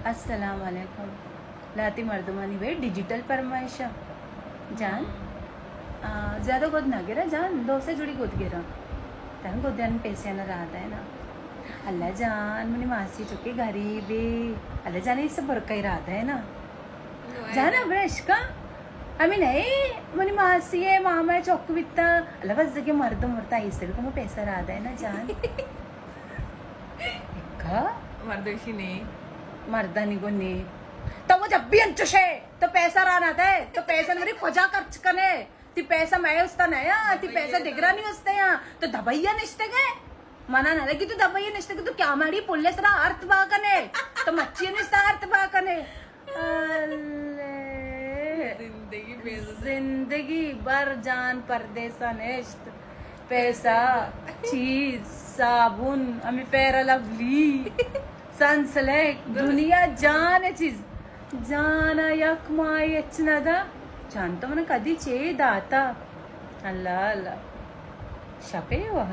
السلام علیکم۔ لہتے مردمانی بے ڈیجیٹل پرمائش ءَ۔ جان، آ، زیادہ گد نہ گرا جان، دو سے جڑی گد گرا۔ تن گدن پیسے نہ رہا ہے نا۔ اللہ جان، منی ماسی چکے غریبے۔ اللہ جان، اس برکہ رہا ہے نا۔ جان، ابرا عشقا، ہمیں نہیں، منی ماسی ہے، ماما ہے، چک بیتا۔ اللہ بس دگے مردم مرتا، اس سے بھی کم پیسہ رہا ہے نا جان۔ اکا؟ مردوشی نے۔ مردانی گو نے۔ تو وہ جب بھی انچوش ہے، تو پیسہ رانا دے، تو پیسہ نری کجا خرچ کنے؟ تی پیسہ میں استا نیا، تی پیسہ دگرانی استے یا، تو دبئی نشتے گئے؟ منا نہ لگی تو دبئی نشتے گئے، تو کیا ماڑی پلے سرا ارت با کنے؟ تو مچی نشتا ارت با کنے؟ اللہ۔ زندگی بے زندگی بر جان پردیسا نشت۔ پیسہ، چیز، صابن، ہمیں فیئر لولی، سنسلیک، دنیا جان چیز۔ جانا یک ماہ اچ نہ دا۔ جان تو من کدی چے داتا؟ اللہ اللہ۔ شپے وا۔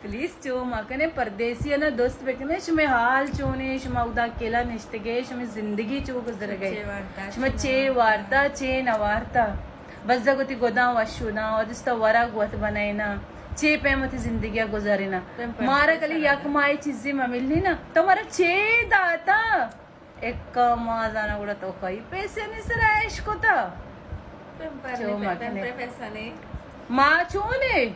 پلیز چو مکنے، پردیسی نا دوست بکنے، شمے حال چونے، شما اودا اکیلا نشتگے، شمے زندگی چو گزر گئے، شما چے وارتا، چے نہ وارتا۔ بزگ وتی گداں وش شداں، و دستا ورگ وت بنائینا، چے پیم وتی زندگی گزارینا۔ مارا کلی یک ماہ چیزی مہ ملی نا، تو مارا چے داتا؟ اکا ما زانا گڑا تو کئی پیسے نی سرا عیش کتا۔ پیم پر چو نی، پیم مکنے۔ پر پیسہ نی۔ ما چونے؟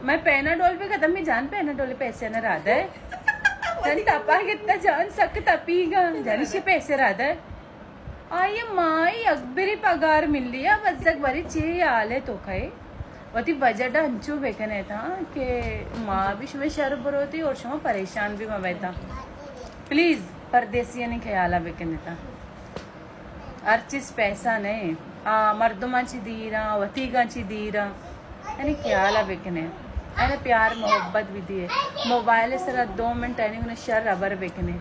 میں پینا ڈول پہ ختم، میں جان پینا ڈول پیسے نہ رہا دے۔ جانی تپا کتا جان سک تپی گا۔ جانی شی پیسے رہا دے۔ آئی مائی اکبری پگار ملی ہے، بزگ بری چی حال ہے تو کھے؟ وتی بجٹ انچو بکنے تا کہ ما بھی شما شر بروتی اور شما پریشان بھی مبیتا۔ پلیز پردیسیانی خیالا بکنے تا۔ ہر چیز پیسہ نہیں۔ آ، مردمان چی دیرا، وتیگان چی دیرا۔ یعنی خیالا بکنے۔ یعنی پیار محبت بھی دیے۔ موبائل سرا دو منٹ یعنی انہیں شر ابر بکنے۔